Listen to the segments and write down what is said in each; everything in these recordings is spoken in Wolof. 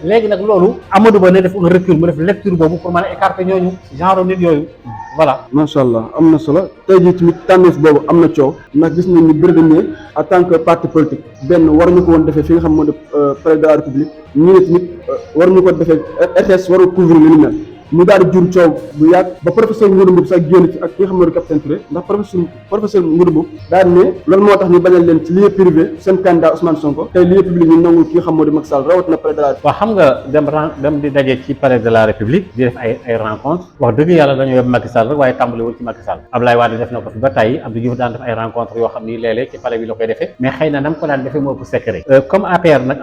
léegi nag loolu Amadou Ba ne def un recul mu def lecture boobu pour mën a écarter ñooñu genre nit yooyu voilà. macha allah am na solo tey jii tamit tànneef boobu am na coow ndax gis nañ ni bëri dañ ne en tant que parti politique benn waruñu ko woon defee fi nga xam moo di palais de la république ñu ne tamit waruñu ko defee RTS waru couvrir li ni mel mu daal di jur coow bu yàgg ba professeur Ngouda Mboup sax génn ci ak ki nga xam ne capitaine Touré ndax professeur Ngouda Mboup daal ne loolu moo tax ñu bañal leen ci lieu privé seen candidat Ousmane Sonko tey lieu public ñu nangul ki nga xam moo di Macky Sall rawat na palais de la république. waaw xam nga dem di daje ci palais de la république di def ay rencontre wax dëgg yàlla dañoo yóbbu Macky Sall rek waaye tàmbaliwul ci Macky Sall Abdoulaye Wade def na ko fi ba tey Abdou Diouf daan def ay rencontre yoo xam ni léeg-léeg ci palais bi la koy defee mais xëy na nam ko daan defee moo ëpp secret comme APR nag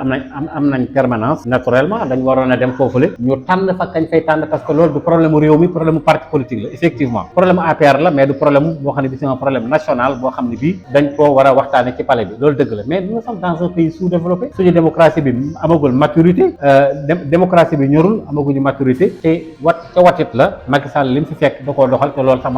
am nañ permanence naturellement dañ waroon a dem foofule ñu tànn fa kañ fay tànn parce que loolu du problème réew mi problème parti politique la effectivement problème APR la mais du problème boo xam ne bi c'est un problème national boo xam ne bii dañ koo war a waxtaane ci palais bi loolu dëgg la mais nous sommes dans un pays sous-développé suñu démocratie bi amagul maturité démocratie bi ñorul amaguñu maturité te ca watit la Macky Sall li mu fi fekk da koo doxal te loolu sax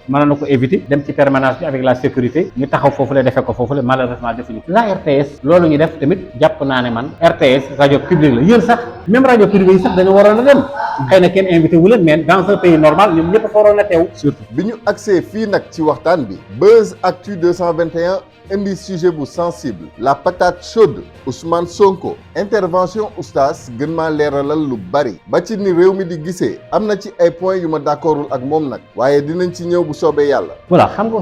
mën na ko éviter dem ci permanence bi avec la sécurité ñu taxaw foofu la defee ko foofu la malheureusement defuñu la RTS loolu ñu def tamit jàpp naa ne man RTS rajo publique la yéen sax même rajo privé yi sax dañu waroon a dem xëy na kenn invité wu leen mais dans un pays normal ñoom ñëpp fa waroon a teew. surtout bi ñu agsee fii nag ci waxtaan bi Buzz Actu 221 indi sujet bu sensible la patate chaude Ousmane Sonko intervention oustaz gën maa leeralal lu bari ba ci ni réew mi di gisee am na ci ay points yu ma d'accordul ak moom nag waaye dinañ ci ñëw bu soobee yàlla. voilà xam nga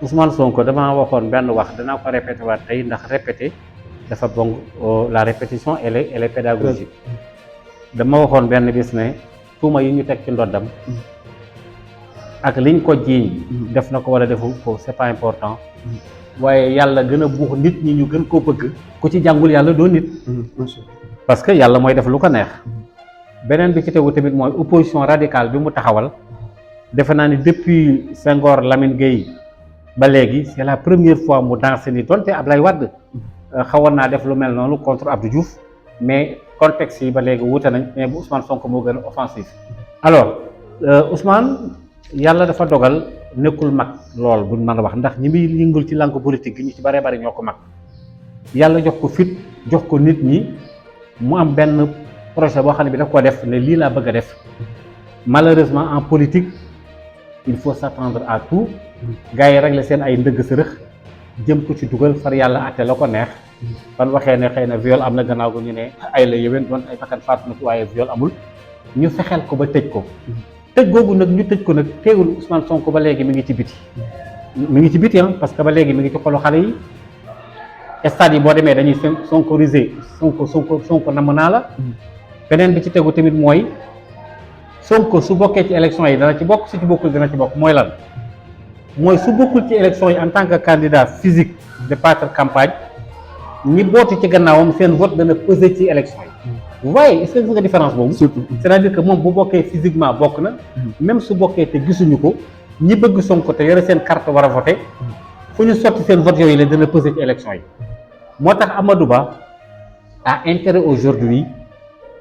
Ousmane Sonko damaa waxoon benn wax danaa ko répété waat tey ndax répété dafa bon la répétition elle est pédagogique dama waxoon benn bis ne tuuma yi ñu teg ci ndoddam ak liñ ko jiiñ def na ko wala defu ko c'est pas important waaye yàlla gën a buux nit ñi ñu gën koo bëgg ku ci jàngul yàlla doo nit parce que yàlla mooy def lu ko neex beneen bi ci tegu tamit mooy opposition radicale bi mu taxawal defe naa ni depuis Senghor Lamine Gueye ba léegi c'est la première fois mu dansé ni donte Abdoulaye Wade xawoon naa def lu mel noonu contre Abdou Diouf mais contexte yi ba léegi wuute nañ mais bu Ousmane Sonko moo gën a offensif alors Ousmane yàlla dafa dogal nekkul mag lool buñ mën a wax ndax ñi muy yëngul ci langue politique gi ñu ci bëree bëri ñoo ko mag yàlla jox ko fit jox ko nit ñi mu am benn projet boo xam ne bi daf ko def ne lii laa bëgg a def malheureusement en politique il faut s'attendre à tout gars yi régler seen ay ndëgg sërëx jëm ko ci dugal far yàlla àtte la ko neex ban waxee ne xëy na viol am na gannaaw gu ñu ne ay la yéwén doon ay bakkan faatu na ci waaye viol amul ñu fexeel ko ba tëj ko tëj googu nag ñu tëj ko nag teewul Ousmane Sonko ba léegi mi ngi ci biti parce que ba léegi mi ngi ci xolu xale yi stade yi boo demee dañuy sonkorisé Sonko namm naa la beneen bi ci tegu tamit mooy Sonko su bokkee ci élection yi dana ci bokk su ci bokkul dana ci bokk mooy lan mooy su bokkul ci élection yi en tant que candidat physique de battre campagne ñi bootu ci gannaawam seen vote dana peser ci élection yi vous voyez est-ce que gis nga différence boobu c'est-à-dire que moom bu bokkee physiquement bokk na même su bokkee te gisuñu ko ñi bëgg Sonko te yore seen carte war a voter fu ñu sotti seen vote yooyu la dana peser ci élection yi moo tax Amadou Ba a intérêt aujourd'hui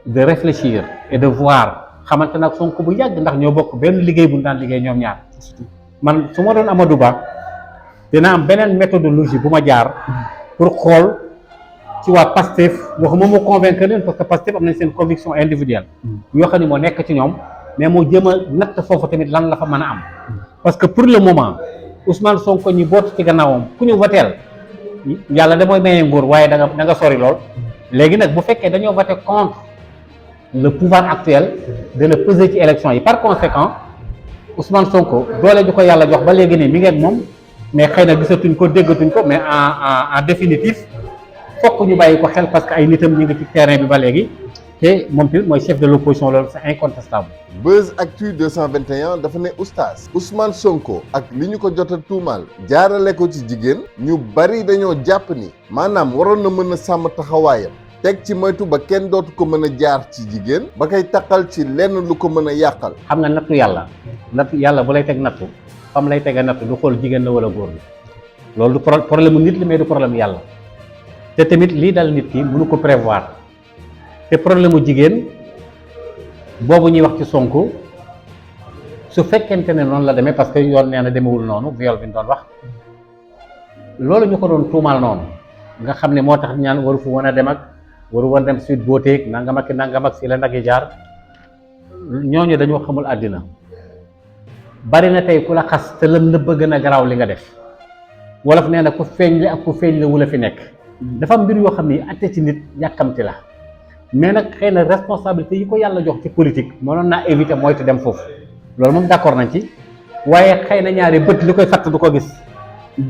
de réfléchir et de voir xamante nag Sonko bu yàgg ndax ñoo bokk benn liggéey bu ñu daan liggéey ñoom ñaar man su ma doon Amadou Ba dina am beneen méthodologie bu ma jaar pour xool ci waa Pastef waxuma mu convaincre leen parce que Pastef am nañ seen conviction individuelle yoo xam ne moo nekk ci ñoom mais moo jëm a natt foofu tamit lan la fa mën a am parce que pour le moment Ousmane Sonko ñi boot ci gannaawam ku ñu voteel yàlla da mooy mayee nguur waaye da nga sori lool léegi nag bu fekkee dañoo voté contre le pouvoir actuel dana peser ci élection yi par conséquent Ousmane Sonko doole ju ko yàlla jox ba léegi nii mi ngi ak moom mais xëy na gisatuñ ko déggatuñ ko mais en définitif fokk ñu bàyyi ko xel parce que ay nitam ñu ngi ci terrain bi ba léegi te moom tamit mooy chef de l'opposition loolu c'est incontestable. Buzz Actu 221 dafa ne oustaz Ousmane Sonko ak li ñu ko jot a tuumaal jaarale ko ci jigéen ñu bari dañoo jàpp ni maanaam waroon na mën a sàmm taxawaayam teg ci moytu ba kenn dootu ko mën a jaar ci jigéen ba koy taqal ci lenn lu ko mën a yàqal. xam nga nattu yàlla bu lay teg nattu fam lay tege nattu du xool jigéen la wala góor la loolu du problème nit li mais du problème yàlla te tamit lii dal nit ki mënu ko prévoir te problème mu jigéen boobu ñuy wax ci Sonko su fekkente ne noonu la demee parce que yoon nee na demewul noonu viol bi ñu doon wax loolu ñu ko doon tuumaal noonu nga xam ne moo tax ñaan waru fu mën a dem ak waru war dem suite booteeg nangam ak fii la nag yi jaar ñooñu dañoo xamul àddina. bari na tey ku la xas te lam nëbb gën a garaaw li nga def wolof nee na ku feeñ la ak ku feeñ la wula fi nekk. dafa am mbir yoo xam ni atte ci nit yàkkamti la mais nag xëy na responsabilité yi ko yàlla jox ci politique mënoon naa éviter mooy te dem foofu loolu moom d'accord nañ ci waaye xëy na ñaari bët li koy fatt du ko gis.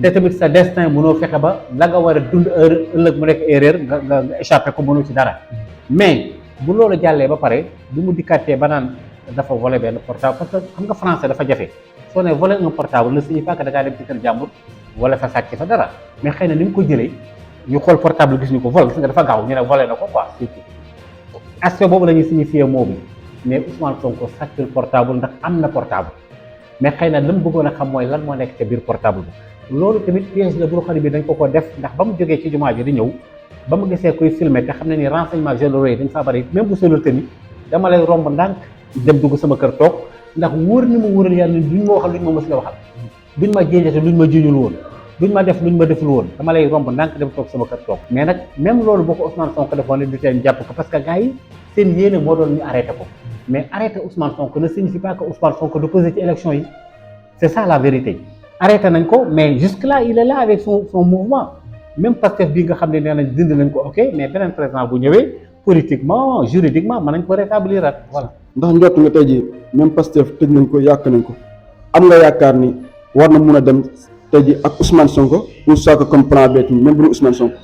te tamit sa destin mënoo fexe ba la nga war a dund ëllëg mu nekk erreur nga échappé ko mënu ci dara mais bu loolu jàllee ba pare bi mu dikkaatee ba naan dafa volé benn portable parce que xam nga français dafa jafe soo ne volé un portable ne signifie pas que da ngaa dem ci kër jàmbur wala fa sàcc fa dara mais xëy na ni mu ko jëlee ñu xool portable gis ñu ko vol gis nga dafa gaaw ñu ne volé na ko quoi surtout aspect boobu la ñuy signifier moo bi mais Ousmane Sonko sàccul portable ndax am na portable mais xëy na la mu bëggoon a xam mooy lan moo nekk ca biir portable bi loolu tamit piège la bu xale bi dañ ko def ndax ba mu jógee ci jumaa ji di ñëw ba mu gisee koy filmer te xam ne ni renseignement généraux yi dañ faa bari même bu solul tamit dama lay romb ndànk dem dugg sama kër toog ndax wóor ni ma wóoral yàlla ni duñ ma waxal luñ ma mës la waxal duñ ma jéejate luñ ma jiñul woon duñ ma def luñ ma deful woon dama lay romb ndànk dem toog sama kër toog mais nag même loolu boo ko Ousmane Sonko defoon ne du tee ñu jàpp ko parce que gars yi seen yéene moo doon ñu arrêté ko mais arrêté Ousmane Sonko ne signifie pas que Ousmane Sonko du posé ci élection yi c'est ça la vérité arrêté nañ ko mais jusque là il est là avec son mouvement même Pastef bii nga xam ne nee nañ dindi nañ ko ok mais beneen président bu ñëwee politiquement juridiquement mën nañ ko rétablir at voilà. ndax njott nga tey jii même Pastef tëj nañ ko yàq nañ ko am nga yaakaar ni war na mun a dem tey jii ak Ousmane Sonko ou soit que comme plan B même bu Ousmane Sonko.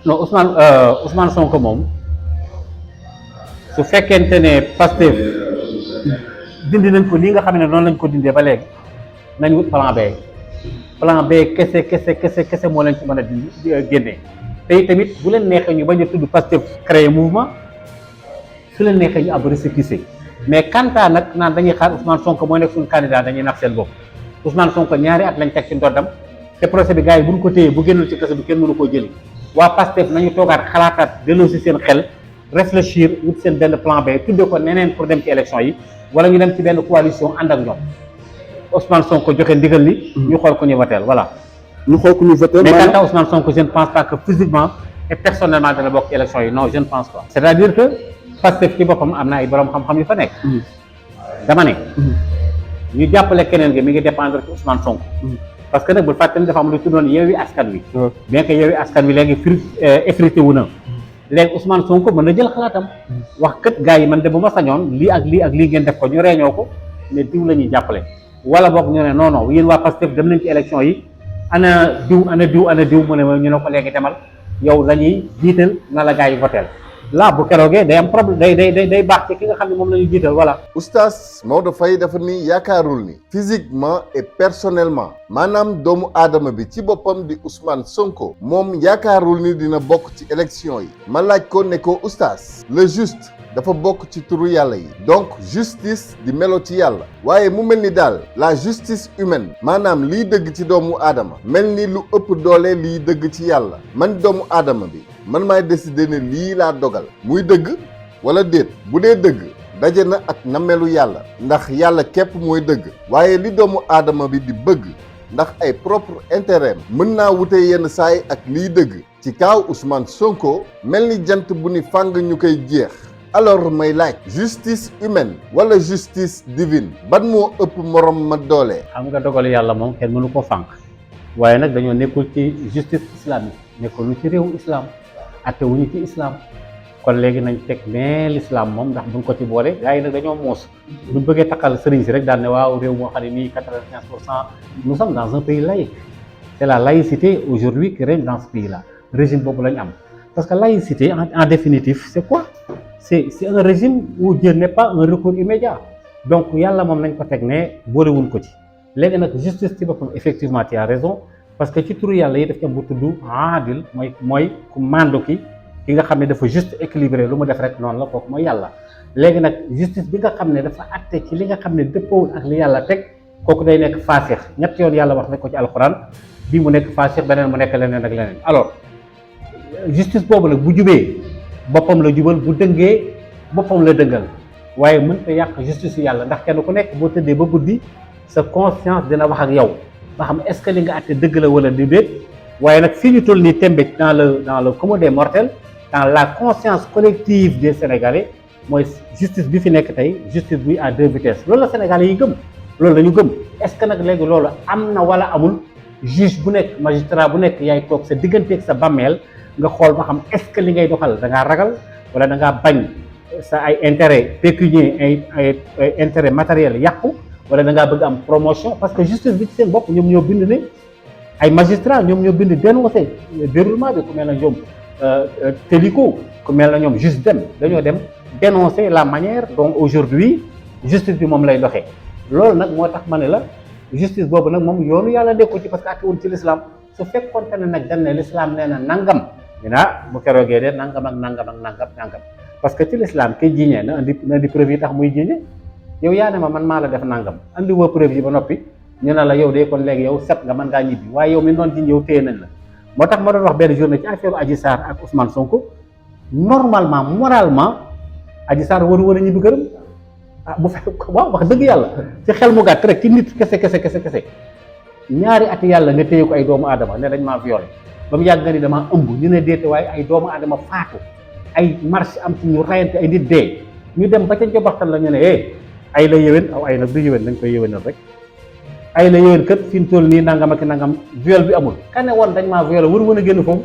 non Ousmane Sonko moom su fekkente ne Pastef dindi nañ ko nii nga xam ne noonu lañ ko dindee ba léegi nañ wut plan B kese moo leen ci mën a dindi génnee tey tamit bu leen neexee ñu bañ a tudd Pastef créer mouvement su leen neexee ñu ab récépissé mais kanta nag naan dañuy xaar Ousmane Sonko mooy nekk suñu candidat dañuy nax seen bopp Ousmane Sonko ñaari at lañ teg ci ndoddam te procès bi gars yi buñ ko téyee bu génnul ci kaso bi kenn mënu koo jëli waa Pastef nañu toogaat xalaataat delloo si seen xel réfléchir wut seen benn plan B tuddee ko neneen pour dem ci élection yi wala ñu dem ci benn coalition ànd ak ñoom Ousmane Sonko joxe ndigal li ñu xool ko ñu voteel voilà. ñu xool ko ñu voté mais quant à Ousmane Sonko je ne pense pas que physiquement et personnellement dana bokk ci élection yi non je ne pense pas. c'est-à-dire que Pastef ci boppam am na ay borom xam-xam yu fa nekk. dama ne. ñu jàppale keneen gi mi ngi dépendre ci Ousmane Sonko. parce que nag bu fàtte ni dafa am lu tuddoon Yewwi Askan Wi. bien que Yewwi Askan Wi léegi effrité wu na. léegi Ousmane Sonko mën na jël xalaatam. wax kët gars yi man de bu ma sañoon lii ak lii ak lii ngeen def ko ñu reeñoo ko ne diw la ñuy jàppale. wala boog ñu ne non non yéen waa Pastef dem nañ ci élection yi ana diw mu ne ñu ne ko léegi demal yow lañuy jiital na la gars yi voteel là bu keroogee day am problème day baax ci ki nga xam ne moom la ñuy jiital voilà. Oustaz Maodo Faye dafa ni yaakaarul ni physiquement et personnellement maanaam doomu aadama bi ci boppam di Ousmane Sonko moom yaakaarul ni dina bokk ci élection yi ma laaj ko ne ko Oustaz le juste dafa bokk ci turu yàlla yi donc justice di melo ci yàlla waaye mu mel ni daal la justice humaine maanaam liy dëgg ci doomu aadama mel ni lu ëpp doole liy dëgg ci yàlla man doomu aadama bi man maay décider ne lii laa dogal muy dëgg wala déet bu dee dëgg daje na ak namelu yàlla ndax yàlla képp mooy dëgg waaye li doomu aadama bi di bëgg ndax ay propre intérêt mën naa wute yenn saay ak liy dëgg ci kaaw Ousmane Sonko mel ni jant bu ni fàng ñu koy jeex alors may laaj justice humaine wala justice divine ban moo ëpp morom ma doole. xam nga dogalu yàlla moom kenn mënu ko fànq waaye nag dañoo nekkul ci justice islamique nekkul ci réewu islam attewuñu ci islam kon léegi nañ teg ne l'islam moom ndax buñ ko ci boole gars yi nag dañoo moos buñ bëggee takkal sëriñ si rek daal ne waaw réew moo xam ne nii 95% nous sommes dans un pays laïque c'est la laïcité aujourd'hui qui règne dans ce pays là régime boobu lañ am parce que laïcité en définitif c'est quoi c'est un régime où Dieu n'est pas un recours immédiat donc yàlla moom nañ ko teg ne boolewuñ ko ci léegi nag justice ci boppam effectivement tu as raison parce que ci turu yàlla yi daf ci am bu tudd aadil mooy ku màndu ki nga xam ne dafa juste équilibré lu mu def rek noonu la kooku mooy yàlla léegi nag justice bi nga xam ne dafa atte ci li nga xam ne dëppoowul ak li yàlla teg kooku day nekk faasix ñett yoon yàlla wax na ko ci alxuraan bii mu nekk faasix beneen mu nekk leneen ak leneen alors justice boobu nag bu jubee boppam la jubal bu dëngee boppam la dëngal waaye mënta yàq justice yàlla ndax kenn ku nekk boo tëddee ba guddi sa conscience dina wax ak yow ba xam est-ce que li nga àtte dëgg la wala di déet waaye nag fii ñu toll nii tembe dans le commun des mortels dans la conscience collective des Sénégalais mooy justice bi fi nekk tey justice bi à deux vitesses loolu la Sénégalais yi gëm loolu la ñu gëm est-ce que nag léegi loolu am na wala amul juge bu nekk magistrat bu nekk yaay toog sa digganteeg sa bàmmeel nga xool ba xam est-ce que li ngay doxal da ngaa ragal wala da ngaa bañ sa ay intérêt pécunier ay intérêt matériel yàqu wala da ngaa bëgg am promotion parce que justice bi ci seen bopp ñoom ñoo bind ne ay magistrat ñoom ñoo bind dénoncé déroulement bi ku mel na ñoom Téliko ku mel na ñoom juste dem dañoo dem dénoncer la manière dont aujourd'hui justice bi moom lay doxee loolu nag moo tax ma ne la justice boobu nag moom yoonu yàlla nekku ci parce que atti woon ci l'islam su fekkoonte ne nag dañ ne l'islam nee na nangam dinaa bu keroogee de nangam ak nangam ak nangam parce que ci l'islam kay jiñee na andi preuve yi tax muy jiñe yow yaa ne ma man maa la def nangam andi woo preuve yi ba noppi ñu ne la yow de kon léegi yow set nga mën ngaa ñibbi waaye yow mi doon jiñ yow téye nañ la moo tax ma doon wax benn journée ci affaire Adji Sarr ak Ousmane Sonko normalement moralement Adji Sarr waru a ñibbi këram bu fekk waaw wax dëgg yàlla ci xel mu gàtt rek ci nit kese ñaari ati yàlla nga téye ko ay doomu aadama ne dañ maa violé ba mu yàgg nga ni damaa ëmb ñu ne déete waaye ay doomu aadama faatu ay marche am ci ñu rayante ay nit dee ñu dem ba ca njobaxtan la ñu ne ay la yéwén aw ay nag du yéwén dañ koy yéwénal rek ay la yéwén kët fi mu toll nii nangam ak nangam viol bi amul ka ne woon dañ maa violé waru mën a génn foofu